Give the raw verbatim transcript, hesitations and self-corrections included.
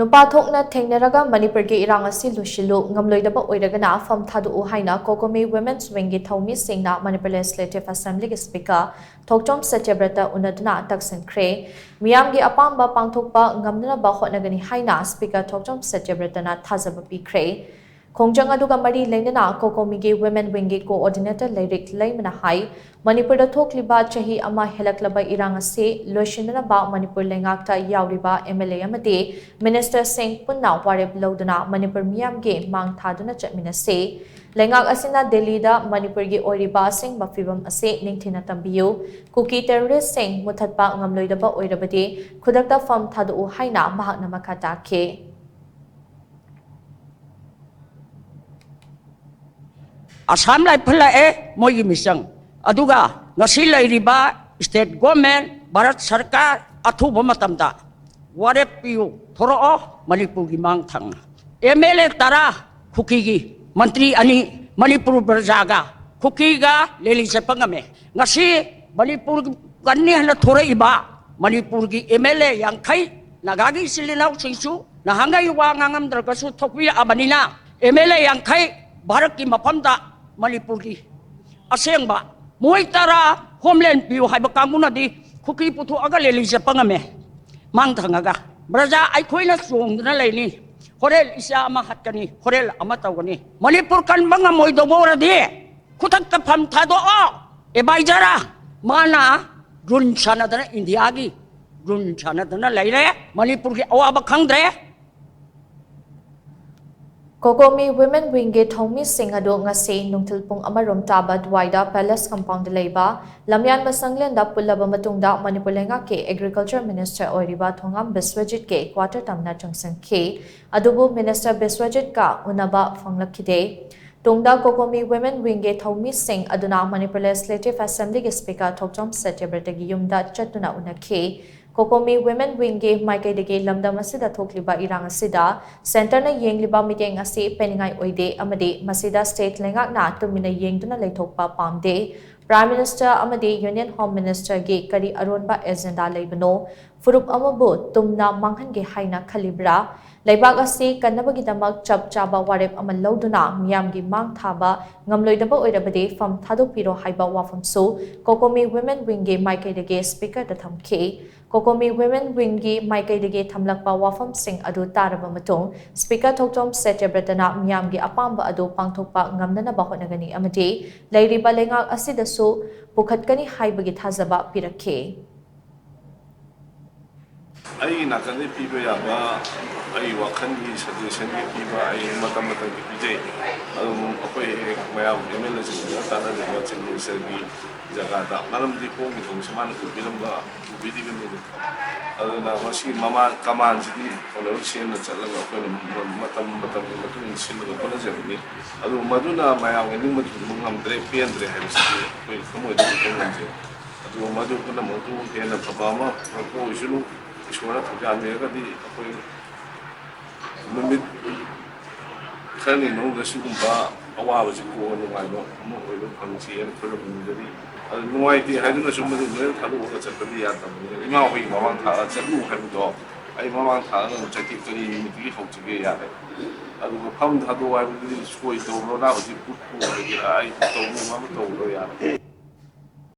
ꯅꯨꯄꯥ ꯊꯣꯛꯅ ꯊꯦꯡꯅꯔꯒ ꯃꯅꯤꯄꯨꯔꯒꯤ ꯏꯔꯥꯡ ꯑꯁꯤ ꯂꯣꯏꯁꯤꯜꯂꯨ, ꯉꯝꯂꯣꯏꯗꯕ ꯑꯣꯏꯔꯒꯅ ꯐꯝ ꯊꯥꯗꯣꯛꯎ ꯍꯥꯏꯅ COCOMI Women's Wingꯒꯤ ꯊꯧꯃꯤꯁꯤꯡꯅ Manipur Legislative Assemblyꯒꯤ Speaker ꯊꯣꯛꯆꯣꯝ ꯁꯇ꯭ꯌꯕ꯭ꯔꯇ ꯎꯅꯗꯨꯅ ꯇꯛꯁꯤꯟꯈ꯭ꯔꯦ꯫ ꯃꯤꯌꯥꯝꯒꯤ ꯑꯄꯥꯝꯕ ꯄꯥꯡꯊꯣꯛꯄ ꯉꯝꯅꯅꯕ ꯍꯣꯠꯅꯒꯅꯤ ꯍꯥꯏꯅ Speaker ꯊꯣꯛꯆꯣꯝ ꯁꯇ꯭ꯌꯕ꯭ꯔꯇꯅ ꯊꯥꯖꯕ ꯄꯤꯈ꯭ꯔꯦ꯫ ꯈꯣꯡꯖꯪ ꯑꯗꯨꯒ ꯃꯔꯤ ꯂꯩꯅꯅ COCOMIꯒꯤ Women Wingꯒꯤ Coordinator ꯂꯩꯔꯤꯛ ꯂꯩꯃꯅ ꯍꯥꯏ, ꯃꯅꯤꯄꯨꯔꯗ ꯊꯣꯛꯂꯤꯕ ꯆꯍꯤ ꯑꯃ ꯍꯦꯜꯂꯛꯂꯕ ꯏꯔꯥꯡ ꯑꯁꯤ ꯂꯣꯏꯁꯤꯟꯅꯅꯕ ꯃꯅꯤꯄꯨꯔ ꯂꯩꯉꯥꯛꯇ ꯌꯥꯎꯔꯤꯕ MLA ꯑꯃꯗꯤ Ministerꯁꯤꯡ ꯄꯨꯟꯅ ꯋꯥꯔꯦꯞ ꯂꯧꯗꯨꯅ ꯃꯅꯤꯄꯨꯔ ꯃꯤꯌꯥꯝꯒꯤ ꯃꯥꯡ ꯊꯥꯗꯨꯅ ꯆꯠꯃꯤꯟꯅꯁꯤ꯫ ꯂꯩꯉꯥꯛ ꯑꯁꯤꯅ ꯗꯦꯜꯂꯤꯗ ꯃꯅꯤꯄꯨꯔꯒꯤ ꯑꯣꯏꯔꯤꯕ ꯑꯁꯦꯡꯕ ꯐꯤꯕꯝ ꯑꯁꯤ ꯅꯤꯡꯊꯤꯅ ꯇꯝꯕꯤꯌꯨ꯫ ꯀꯨꯀꯤ terroristꯁꯤꯡ ꯃꯨꯊꯠꯄ ꯉꯝꯂꯣꯏꯗꯕ ꯑꯣꯏꯔꯕꯗꯤ ꯈꯨꯗꯛꯇ ꯐꯝ ꯊꯥꯗꯣꯛꯎ ꯍꯥꯏꯅ ꯃꯍꯥꯛꯅ ꯃꯈꯥ ꯇꯥꯈꯤ꯫ ꯑꯁꯥꯝ ꯂꯥꯏꯐꯜ ꯂꯥꯛꯑꯦ ꯃꯣꯏꯒꯤ ꯃꯤꯆꯪ꯫ ꯑꯗꯨꯒ ꯉꯁꯤ ꯂꯩꯔꯤꯕ state government, ꯚꯥꯔꯠ ꯁꯔꯀꯥꯔ, ꯑꯊꯨꯕ ꯃꯇꯝꯗ ꯋꯥꯔꯦꯞ ꯄꯤꯌꯨ, ꯊꯣꯔꯛꯑꯣ ꯃꯅꯤꯄꯨꯔꯒꯤ ꯃꯥꯡ ꯊꯥꯡꯅ꯫ MLA ꯇꯔꯥ ꯀꯨꯀꯤꯒꯤ, ꯃꯟꯇ꯭ꯔꯤ ꯑꯅꯤ, ꯃꯅꯤꯄꯨꯔ ꯄ꯭ꯔꯖꯥꯒ ꯀꯨꯀꯤꯒ ꯂꯦꯂꯤ ꯆꯠꯄ ꯉꯝꯃꯦ꯫ ꯉꯁꯤ ꯃꯅꯤꯄꯨꯔ ꯀꯟꯅꯤ ꯍꯥꯏꯅ ꯊꯣꯔꯛꯏꯕ ꯃꯅꯤꯄꯨꯔꯒꯤ MLA ꯌꯥꯡꯈꯩ, ꯅꯥꯒꯥꯒꯤ ꯏꯆꯤꯜ ꯏꯅꯥꯎꯁꯤꯡꯁꯨ ꯅꯍꯥꯟꯒꯩ ꯋꯥ ꯉꯥꯡꯉꯝꯗ꯭ꯔꯒꯁꯨ ꯊꯣꯛꯄꯤꯔꯛꯑꯕꯅꯤꯅ, MLA ꯌꯥꯡꯈꯩ ꯚꯥꯔꯠꯀꯤ ꯃꯐꯝꯗ ꯃꯅꯤꯄꯨꯔꯒꯤ ꯑꯁꯦꯡꯕ, ꯃꯣꯏ ꯇꯔꯥ ꯍꯣꯝꯂꯦꯟ ꯄꯤꯌꯨ ꯍꯥꯏꯕ ꯀꯥꯡꯕꯨꯅꯗꯤ ꯀꯨꯀꯤ ꯄꯨꯊꯣꯛꯑꯒ ꯂꯦꯂꯤ ꯆꯠꯄ ꯉꯝꯃꯦ꯫ ꯃꯥꯡ ꯊꯪꯉꯒ ꯄ꯭ꯔꯖꯥ ꯑꯩꯈꯣꯏꯅ ꯆꯣꯡꯗꯨꯅ ꯂꯩꯅꯤ꯫ ꯍꯣꯔꯦꯟ ꯏꯆꯥ ꯑꯃ ꯍꯥꯠꯀꯅꯤ, ꯍꯣꯔꯦꯟ ꯑꯃ ꯇꯧꯒꯅꯤ꯫ ꯃꯅꯤꯄꯨꯔ ꯀꯟꯕ ꯉꯝꯃꯣꯏꯗꯧꯕ ꯑꯣꯏꯔꯗꯤ ꯈꯨꯗꯛꯇ ꯐꯝ ꯊꯥꯗꯣꯛꯑꯣ꯫ Advisor ꯃꯥꯅ ꯔꯨꯟ ꯁꯥꯟꯅꯗꯅ, ꯏꯟꯗꯤꯌꯥꯒꯤ ꯔꯨꯟ ꯁꯥꯟꯅꯗꯅ ꯂꯩꯔꯦ꯫ ꯃꯅꯤꯄꯨꯔꯒꯤ ꯑꯋꯥꯕ ꯈꯪꯗ꯭ꯔꯦ꯫ COCOMI Women Wingꯒꯤ ꯊꯧꯃꯤꯁꯤꯡ ꯑꯗꯨ ꯉꯁꯤ ꯅꯨꯡꯊꯤꯜ ꯄꯨꯡ ꯑꯃꯔꯣꯝ ꯇꯥꯕ ꯑꯗꯨꯋꯥꯏꯗ Palace Compoundꯗ ꯂꯩꯕ ꯂꯝꯌꯥꯟꯕ ꯁꯪꯂꯦꯟꯗ ꯄꯨꯜꯂꯕ ꯃꯇꯨꯡꯗ ꯃꯅꯤꯄꯨꯔ ꯂꯩꯉꯥꯛꯀꯤ Agriculture Minister ꯑꯣꯏꯔꯤꯕ ꯊꯣꯉꯥꯝ ꯕꯤꯁ꯭ꯋꯖꯤꯠꯀꯤ quarter ꯇꯝꯅ ꯆꯪꯁꯤꯟꯈꯤ꯫ ꯑꯗꯨꯕꯨ Minister ꯕꯤꯁ꯭ꯋꯖꯤꯠꯀ ꯎꯅꯕ ꯐꯪꯂꯛꯈꯤꯗꯦ꯫ ꯇꯨꯡꯗ COCOMI Women Wingꯒꯤ ꯊꯧꯃꯤꯁꯤꯡ ꯑꯗꯨꯅ ꯃꯅꯤꯄꯨꯔ Legislative Assemblyꯒꯤ Speaker ꯊꯣꯛꯆꯣꯝ ꯁꯇ꯭ꯌꯕ꯭ꯔꯇꯒꯤ ꯌꯨꯝꯗ ꯆꯠꯇꯨꯅ ꯎꯅꯈꯤ꯫ COCOMI Women Wingꯒꯤ ꯃꯥꯏꯀꯩꯗꯒꯤ ꯂꯝꯗꯝ ꯑꯁꯤꯗ ꯊꯣꯛꯂꯤꯕ ꯏꯔꯥꯡ ꯑꯁꯤꯗ Centreꯅ ꯌꯦꯡꯂꯤꯕ ꯃꯤꯠꯌꯦꯡ ꯑꯁꯤ ꯄꯦꯟꯅꯤꯡꯉꯥꯏ ꯑꯣꯏꯗꯦ ꯑꯃꯗꯤ ꯃꯁꯤꯗ state ꯂꯩꯉꯥꯛꯅ ꯇꯨꯃꯤꯟꯅ ꯌꯦꯡꯗꯨꯅ ꯂꯩꯊꯣꯛꯄ ꯄꯥꯝꯗꯦ꯫ Prime Minister ꯑꯃꯗꯤ Union Home Ministerꯒꯤ ꯀꯔꯤ ꯑꯔꯣꯟꯕ agenda ꯂꯩꯕꯅꯣ? ꯐꯨꯔꯨꯞ ꯑꯃꯕꯨ ꯇꯨꯝꯅ ꯃꯥꯡꯍꯟꯒꯦ ꯍꯥꯏꯅ ꯈꯜꯂꯤꯕ꯭ꯔꯥ? ꯂꯩꯕꯥꯛ ꯑꯁꯤ ꯀꯟꯅꯕꯒꯤꯗꯃꯛ ꯆꯞ ꯆꯥꯕ ꯋꯥꯔꯦꯞ ꯑꯃ ꯂꯧꯗꯨꯅ ꯃꯤꯌꯥꯝꯒꯤ ꯃꯥꯡ ꯊꯥꯕ ꯉꯝꯂꯣꯏꯗꯕ ꯑꯣꯏꯔꯕꯗꯤ ꯐꯝ ꯊꯥꯗꯣꯛꯄꯤꯔꯣ ꯍꯥꯏꯕ ꯋꯥꯐꯝꯁꯨ COCOMI Women Wingꯒꯤ ꯃꯥꯏꯀꯩꯗꯒꯤ Speakerꯗ ꯊꯝꯈꯤ꯫ COCOMI Women Wingꯒꯤ ꯃꯥꯏꯀꯩꯗꯒꯤ ꯊꯝꯂꯛꯄ ꯋꯥꯐꯝꯁꯤꯡ ꯑꯗꯨ ꯇꯥꯔꯕ ꯃꯇꯨꯡ, Speaker ꯊꯣꯛꯆꯣꯝ ꯁꯇ꯭ꯌꯕ꯭ꯔꯇꯅ ꯃꯤꯌꯥꯝꯒꯤ ꯑꯄꯥꯝꯕ ꯑꯗꯨ ꯄꯥꯡꯊꯣꯛꯄ ꯉꯝꯅꯅꯕ ꯍꯣꯠꯅꯒꯅꯤ ꯑꯃꯗꯤ ꯂꯩꯔꯤꯕ ꯂꯩꯉꯥꯛ ꯑꯁꯤꯗꯁꯨ ꯄꯨꯈꯠꯀꯅꯤ ꯍꯥꯏꯕꯒꯤ ꯊꯥꯖꯕ ꯄꯤꯔꯛꯈꯤ꯫ ꯑꯩꯒꯤ ꯅꯥꯀꯟꯗꯒꯤ ꯄꯤꯕ ꯌꯥꯕ, ꯑꯩꯒꯤ ꯋꯥꯈꯜꯒꯤ suggestionꯒꯤ ꯄꯤꯕ ꯑꯩ ꯃꯇꯝ ꯃꯇꯝꯒꯤ ꯄꯤꯖꯩ꯫ ꯑꯗꯨꯝ ꯑꯩꯈꯣꯏ ꯍꯦꯛ ꯃꯌꯥꯝ MLAꯁꯤꯡꯁꯤꯒ ꯇꯥꯟꯅꯗꯨꯅ Chief Ministerꯒꯤ ꯖꯒꯥꯗ, ꯃꯔꯝꯗꯤ ꯈꯣꯡꯒꯤ ꯊꯣꯡꯁꯦ ꯃꯥꯅ ꯄꯨꯕꯤꯔꯝꯕ, ꯄꯨꯕꯤꯔꯤꯕꯅꯤꯅ꯫ ꯑꯗꯨꯅ ꯃꯁꯤꯒꯤ ꯃꯃꯥꯡ ꯀꯃꯥꯟꯁꯤꯗꯤ Honourable CMꯅ ꯆꯠꯂꯒ ꯑꯩꯈꯣꯏꯅ ꯃꯇꯝ ꯃꯇꯝꯒꯤ ꯃꯇꯨꯡ ꯏꯟꯅ ꯁꯤꯜꯂꯒ ꯍꯣꯠꯅꯖꯕꯅꯤ꯫ ꯑꯗꯨ ꯃꯗꯨꯅ ꯃꯌꯥꯝꯒꯤ ꯅꯤꯡꯕ ꯊꯨꯡꯕ ꯉꯝꯗ꯭ꯔꯦ, ꯄꯦꯟꯗ꯭ꯔꯦ ꯍꯥꯏꯕꯁꯤꯗꯤ ꯑꯩꯈꯣꯏ ꯊꯃꯣꯏꯗ ꯈꯤꯇꯪ ꯉꯝꯖꯩ꯫ ꯑꯗꯨꯒ ꯃꯗꯨ ꯄꯨꯝꯅꯃꯛꯇꯨ ꯍꯦꯟꯅ ꯐꯕ ꯑꯃ ꯄꯨꯔꯛꯄ ꯑꯣꯏꯁꯅꯨ꯫ ꯏꯁꯣꯔꯅ ꯊꯧꯖꯥꯟꯕꯤꯔꯒꯗꯤ ꯑꯩꯈꯣꯏ ꯅꯨꯃꯤꯠ ꯈꯔꯅꯤ ꯃꯅꯨꯡꯗ ꯁꯤꯒꯨꯝꯕ ꯑꯋꯥꯕꯁꯤ ꯀꯣꯛꯑ ꯅꯨꯡꯉꯥꯏꯕ ꯑꯃ ꯑꯣꯏꯕ ꯐꯪꯁꯤ ꯍꯥꯏꯅ ꯈꯨꯔꯨꯝꯖꯔꯤ꯫ ꯑꯗꯨ ꯅꯨꯡꯉꯥꯏꯇꯦ ꯍꯥꯏꯗꯨꯅꯁꯨ ꯃꯗꯨ ꯂꯣꯏꯅ ꯊꯥꯗꯣꯛꯑꯒ ꯆꯠꯄꯗꯤ ꯌꯥꯗꯕꯅꯤꯅ, ꯏꯃꯥ ꯍꯣꯏ ꯃꯃꯥꯡ ꯊꯥꯗ ꯆꯠꯂꯨ ꯍꯥꯏꯕꯗꯣ ꯑꯩ ꯃꯃꯥꯡ ꯊꯥꯗ ꯑꯃꯨꯛ ꯆꯠꯈꯤ, ꯀꯔꯤ ꯅꯨꯃꯤꯠꯇꯒꯤ ꯍꯧꯁꯤꯒꯦ? ꯌꯥꯔꯦ꯫ ꯑꯗꯨꯒ ꯐꯝ ꯊꯥꯗꯣꯛꯑꯣ ꯍꯥꯏꯕꯗꯨꯗꯤ ꯁꯣꯏ ꯇꯧꯔꯣ, ꯅꯥꯕꯁꯤ ꯄꯨꯠꯄꯨ ꯑꯣꯏꯒꯦꯔꯥ, ꯑꯩ ꯇꯧꯅꯤꯡꯕ ꯑꯃ ꯇꯧꯔꯣ, ꯌꯥꯔꯦ꯫